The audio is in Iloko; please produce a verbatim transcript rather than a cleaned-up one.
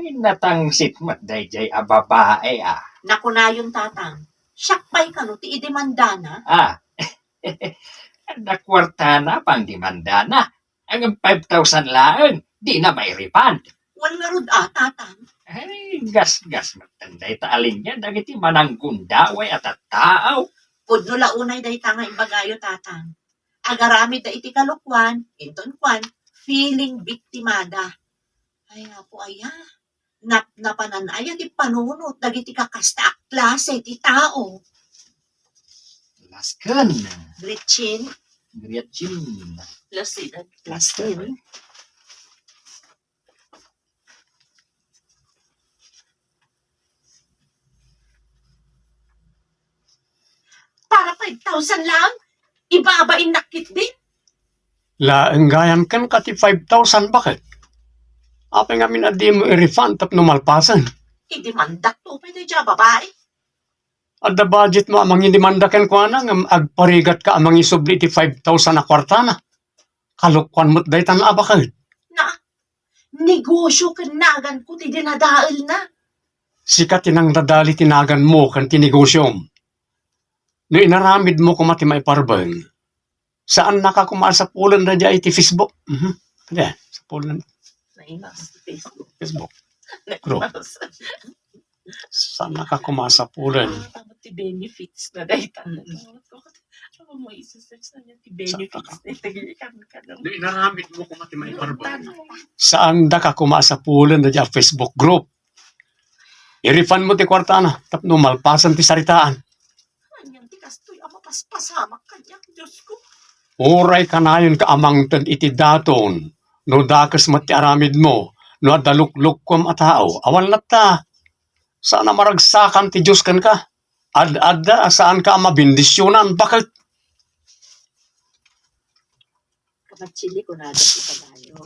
Natangsit met daydiay a babae, ah. Nakunayon, Tatang, siak pay kano ti idemandana? Ah, adda kuartana pangdemandana. Ngem five thousand laeng, dina mai-refund. Wen ngarud a, Tatang. Ay, gasgas met dayta a linia dagiti mananggundaway a tattao. Pudno la unay dayta nga ibagayo, Tatang. Agaramidda iti kalokuan, inton kuan, feeling biktimada. Ay, Apo, aya. Napnapanan aya ti panunot dagiti kakasta a klase ti tao. Lasken. Gretchen. Gretchen. Lasken. Lasken. Para five thousand lang? Ibabainnak ketdi? Laeng gayam kenka ti five thousand, baket? Apay ngamin a dimo i-refund tapno malpasen? Idemandak to pay daydiay a babae. Adda budget mo a mangidemanda kenkuana ngem agparigatka a mangisubli iti five thousand a kuartana. Kalokuan met daytan a, baket. Na, negosio ken naganko ti dinadaelna. Sika ti nangdadali ti naganmo ken ti negosiom. No inaramidmo koma ti maiparbeng, saannaka koma a sapulen daydiay iti Facebook. Mhm. Adi, sapulen. Naimas ti Facebook. Facebook. Group. Naimas. Saannaka koma a sapulen. Ah, tama ti benefits na dayta. Mm. Ano mo, isi-search na niya ti benefits na itagiri kami ka. No inaramidmo koma ti maiparbeng, saandaka koma a sapulen daydiay a Facebook group. I-refund mo ti kuartana tapno malpasen ti saritaan. Anian ti kastoy a mapaspasamak kaniak, Diosko? Uray kanayonka a mangted iti daton no dakes met ti aramidmo, no adda luklukkuam a tao. Awan latta. Saan a maragsakan ti Dios kenka. Ad-adda a saanka a mabendisionan, baket. Kamatsili, kunada ti padayo.